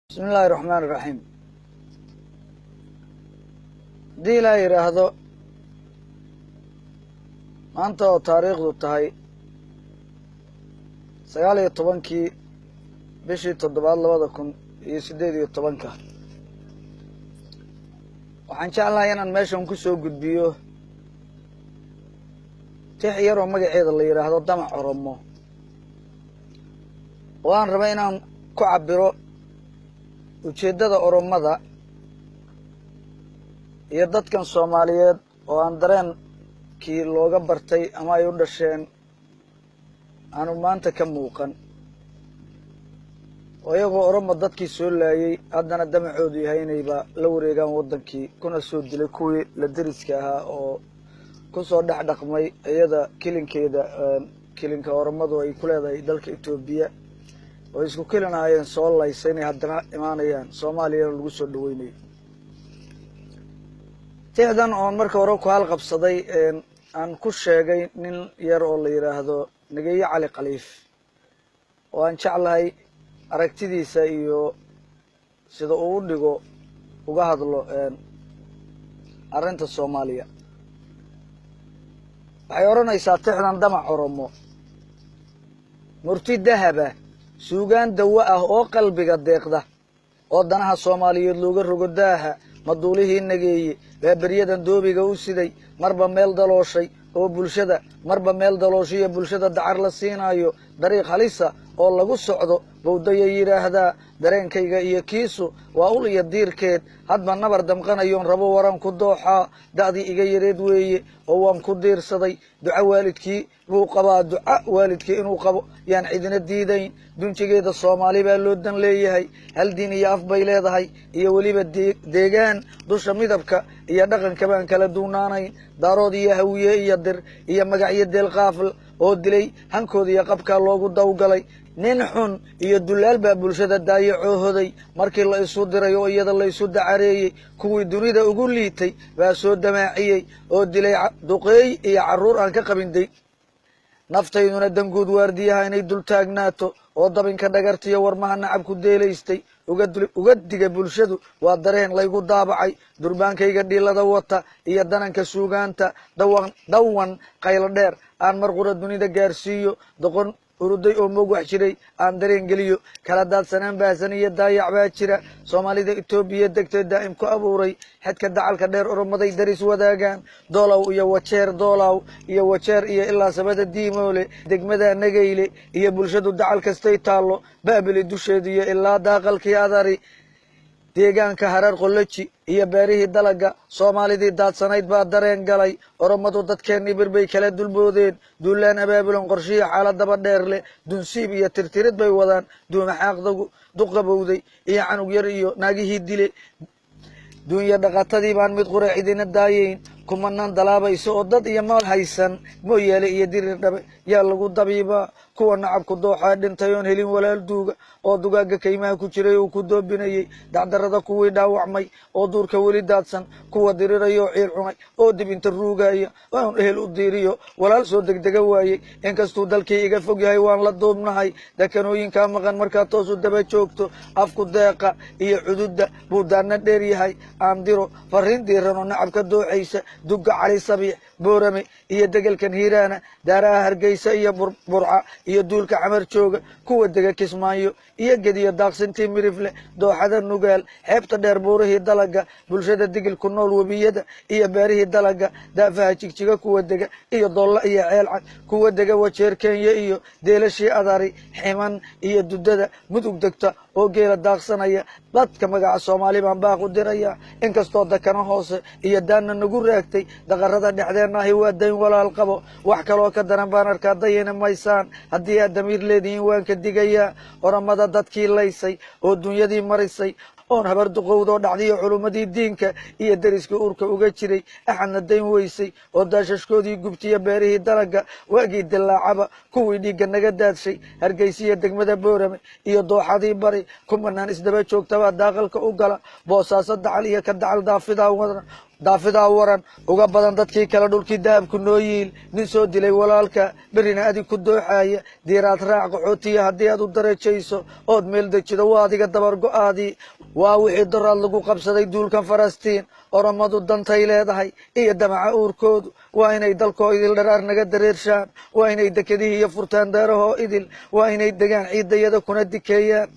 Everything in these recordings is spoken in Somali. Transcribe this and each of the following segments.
Bismi illaahi raxmaan iraxiim. Haddii ilaa yidhaahdo, maanta oo taariikhdu tahay 19-kii bishii toddobaad 2018-ka, waxaan jeclahay inaan meeshan ku soo gudbiyo tix yar oo magaceeda la yidhaahdo Damac Oromo, oo aan raba inaan ku cabiro ujeeddada Oromada iyo dadkan Soomaaliyeed oo aan dareenkii looga bartay ama ay u dhasheen aanu maanta ka muuqan, oo iyagoo Oromo dadkii soo laayay haddana damacoodu yahay inayba la wareegaan waddankii, kuna soo dilay kuwii la deriska ahaa oo kusoo dhex dhaqmay iyada kilinkeeda, kilinka Oromadu ay ku leedahay dalka Etoobiya oo isku kilinaayeen, soo laysa inay haddana imaanayaan Soomaaliyana lagu soo dhaweynayo. Tixdan oon marka hore ku halqabsaday aan ku sheegay nin yar oo la yidhaahdo Nageeye Cali Khaliif, oo aan jeclahay aragtidiisa iyo sida uu u dhigo uga hadlo arrinta Soomaaliya. Waxay odhanaysaa tixdan Damac Oromo: murti dahaba, suugaan dawo ah oo qalbiga deeqda, oo danaha Soomaaliyeed looga rogo daaha. Maduulihii Nageeye baa beryadan doobiga u siday, marba meel dalooshay oo bulshada, marba meel dalooshiyo bulshada dacar la siinaayo, dariiq halisa oo lagu socdo bowdaya yidhaahdaa. Dareenkayga iyo kiisu waa ul iyo diirkeed, hadba nabar damqanayoon rabo waran ku dooxaa. Da'dii iga yareed weeye oo waan ku diirsaday, duco waalidkii buu qabaa, duca waalidkii inuu qabo yaan cidina diidayn. Dunjigeeda Soomaali baa loo dan leeyahay, hal diin iyo af bay leedahay iyo weliba deegaan, dusha midabka iyo dhaqanka baan kala duunaanayn. Daarood iyo Hawiye iyo Dir iyo magacyo deelqaafl oo dilay hankooda iyo qabkaa loogu dawgalay. Nin xun iyo dullaal baa bulshada daayacoo hoday, markii la isu diray oo iyada la isu dacareeyey. Kuwii dunida ugu liitay baa soo damaaciyey oo dilay duqeey iyo carruur aan ka qabin day. Naftayduna danguud waardiyaha inay dul taagnaato oo dabinka dhagartiyo warmaha nacabku deelaystay uga diga bulshadu waa dareen laygu daabacay. Durbaankayga dhiilada wata iyo dananka suugaanta dawan dawan qaylo dheer aan mar qura dunida gaarsiiyo, doqon uruday oo moog wax jiray aan dareen geliyo. Kala daadsanaan baahsan iyo daayac baa jira Soomaalida Etoobiya degtee daa'im ku abuuray. Xedka dacalka dheer Oromaday daris wadaagaan, Doolow iyo Wajeer, Doolow iyo Wajeer iyo ilaa Sabada Diimoole, degmada Nageyle iyo bulshadu dacal kastay taallo, Baabili dusheedu iyo ilaa daaqalkii Adari, deegaanka Harar, Qoloji iyo beerihii dalaga. Soomaalidii daadsanayd baa dareen galay, Oromadu dadkeennii birbay kala dulboodeen. Duulaan abaabulan qorshihi xaaladaba dheer leh, dunsiib iyo tirtirid bay wadaan. Duumaxaaqdagu duqabowday iyo canug yar iyo naagihii dile, duunya dhaqatadii baan mid qura cidina daayeyn. Kumanaan dalaabaysa oo dad iyo maal haysan, Mooyaale iyo Dirir Dhabe yaa lagu dabiibaa. Kuwa nacabku dooxaa dhintay oon helin walaal duuga, oo dugaagga kaymaha ku jiray uu ku doobinayey. Dacdarrada kuwii dhaawacmay oo duurka weli daadsan, kuwa diriraya oo ciil cunay oo dib inta ruugaya oon ehel u diiriyo walaal soo degdega waayey. Inkastuu dalkii iga fog yahay, waan la duubnahay. Dekanooyinkaa maqan markaad toosu daba joogto, afku deeqa iyo cududda buu daanna dheer yahay. Aan diro fariin diiran oo nacabka dooxaysa, Dugga Cali Sabiix, Boorame iyo degelkan Hiiraana, daaraha Hargeysa iyo Burca iyo duulka Xamar jooga, kuwa dega Kismaayo iyo Gediyo, daaqsintii Mirifle, dooxada Nugaal, xeebta dheer, buurihii dalaga, bulshada Digil ku nool, webiyada iyo beerihii dalaga, daafaha Jigjiga kuwa dega iyo Dolla iyo Ceelcad, kuwa dega Wajeer Kenya iyo deelashii Adari, Ximan iyo Dudada Mudug degta oo geela daaqsanaya. Dadka magaca Soomaali baan baaq u diraya, inkastoo dakano hoose iyo daanna nagu raagtay. Daqarada dhexdeenna ahi waa dayn walaal qabo, wax kaloo ka daran baan arkaa, dayina maysaan haddii aad damiir leedihiin. Waan ka digayaa Oramada dadkii laysay oo dunyadii marisay. Oon habar duqowdoo dhacdiyo culummadii diinka iyo deriskii uurka uga jiray axadna dayn weysay, oo daashashkoodii gubtiya beerihii dalaga waagii dilaacaba kuwii dhiigga naga daadshay. Hargeysiya degmada Boorame iyo dooxadii bari kumanaan isdaba joogtabaa daaqalka u gala. Boosaaso dacal iyo ka dacal daafidaa wadan, daafidaa waran uga badan dadkii kale. Dhulkii dahabku noo yiil nin soo dilay walaalka berrina adig ku dooxaaya. Diiraad raac qaxootiya haddii aad u darajayso ood meel dejido, waa adiga dabar go-aadii. Waa wixii doraad lagu qabsaday duulkan Falastiin. Oromadu dantay leedahay iyo damaca uurkoodu waa inay dalkoo idil dharaar naga dareershaan, waa inay dekedihii iyo furtaan daarahoo idil, waa inay degaan ciidayada kuna dikeeyaan.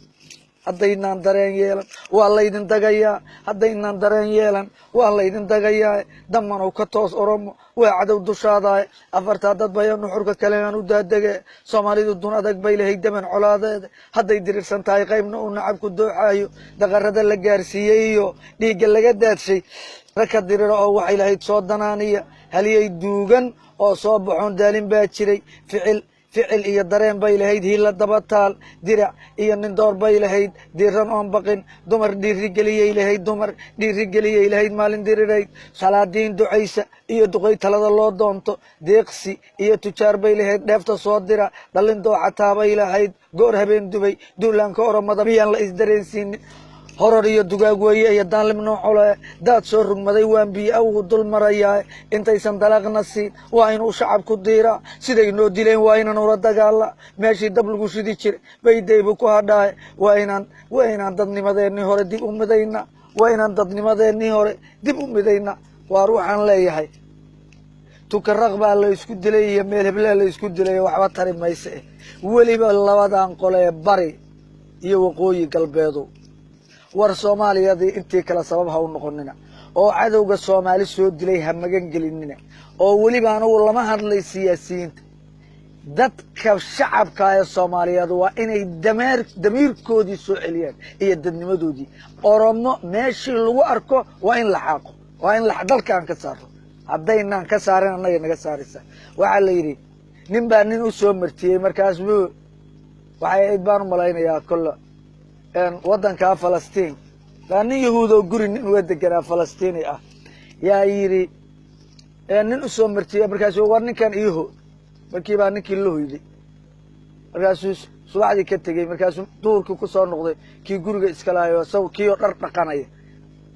Haddaynaan dareen yeelan waa laydin dagayaa, haddaynaan dareen yeelan waa laydin dagayaa. Damanow ka toos Oromo, waa cadow dushaadaay. Afartaa dad baya nuxurka kale aan u daadege. Soomaalidu dun adag bay lahay daman colaadeed, hadday dirirsan tahay qaybna uu nacabku dooxaayo. Daqarada la gaarsiiyey iyo dhiigga laga daadshay rag ka dirira oo waxay lahayd soo danaaniya. Haliyay duugan oo soo baxoon daalin baa jiray. Ficil iyo dareen bay lahayd hiila dabataal. Dirac iyo nin door bay lahayd diiran oon baqin. Dumar dhiirigeliyey lahayd, dumar dhiirigeliyey lahayd maalin dirirayd. Salaadiin ducaysa iyo duqay talada loo doonto. Deeqsi iyo tujaar bay lahayd dheefta soo dira. Dhallin dooxataa bay lahayd goor habeen dubay duulaanka Oromada. Miyaan la isdareensiinin? Horor iyo dugaag weeye iyo daanlim noocole daad soo rugmaday, waan biyo awgu dul marayaa. Intaysan dalaqna siin waa inuu shacabku diiraa. Siday noo dileen waa inaan ula dagaala. Meeshii dab lagu shidi jiray baydaybu ku hadhaaye. Waa inaan dadnimadeennii hore dib u midayna, waa inaan dadnimadeennii hore dib u midayna. Waar waxaan leeyahay, Tukaraq baa la isku dilay iyo meel heblaa la isku dilay waxba tari mayse. Weliba labadan qole ee bari iyo waqooyi galbeedu, war Soomaaliyadii intii kale sabab ha u noqonina, oo cadowga Soomaali soo dilay ha magan gelinina. Oo weliba anugu lama hadlay siyaasiyiinta, dadka shacabka ee Soomaaliyeed waa inay dameer damiirkoodii soo celiyaan iyo dadnimadoodii. Oromo meeshii lagu arko waa in la xaaqo, waa in dalka aan ka saaro. Haddaynaan ka saarin annaga naga saaraysa. Waxaa la yidhi nin baa nin u soo martiyey, markaas buu waxay ahayd baan u malaynayaa kolla waddankaa Falastiin baa nin Yahuud oo guri nin uga deganaa Falastiini ah yaa yidhi nin usoo martiyey. Markaasuu war ninkan iiho. Markii baa ninkii la hoyday, markaasuu subaxdii ka tegey. Markaasuu duhurkii kusoo noqday kii guriga iska lahayo, isago kii oo dhar dhaqanaya.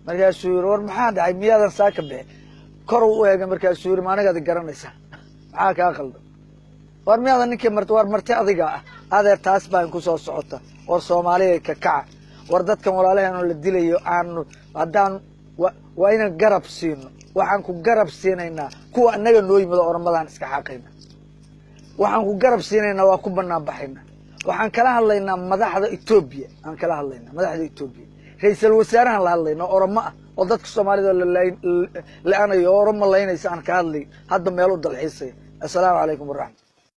Markaasuu yidhi, "War maxaa dhacay? Miyaadan saaka bixin?" Kor u eegay, markaasuu yidhi, "Ma anigaad garanaysaa? Maxaa kaa qaldan? War miyaadan ninkii marti? War marti adiga ah, adeer." Taas baan kusoo socota. War Soomaaliya ka kaca, war dadkan walaalaheeno la dilayo aanu haddaan waa inaan garab siino. Waxaan ku garab siinaynaa kuwa annaga noo yimid oo Oromadaan iska xaaqayna. Waxaan ku garab siinaynaa waa ku banaan baxayna. Waxaan kala hadlaynaa madaxda Etoobiya, aan kala hadlaynaa madaxda Etoobiya, ra-iisul wasaarahan la hadlayna oo Oromo ah oo dadka Soomaalida la-anayo oo Oromo laynaysa aan ka hadlay hadda meel u dalxiisaya. Assalaamu calaykum waraxmat.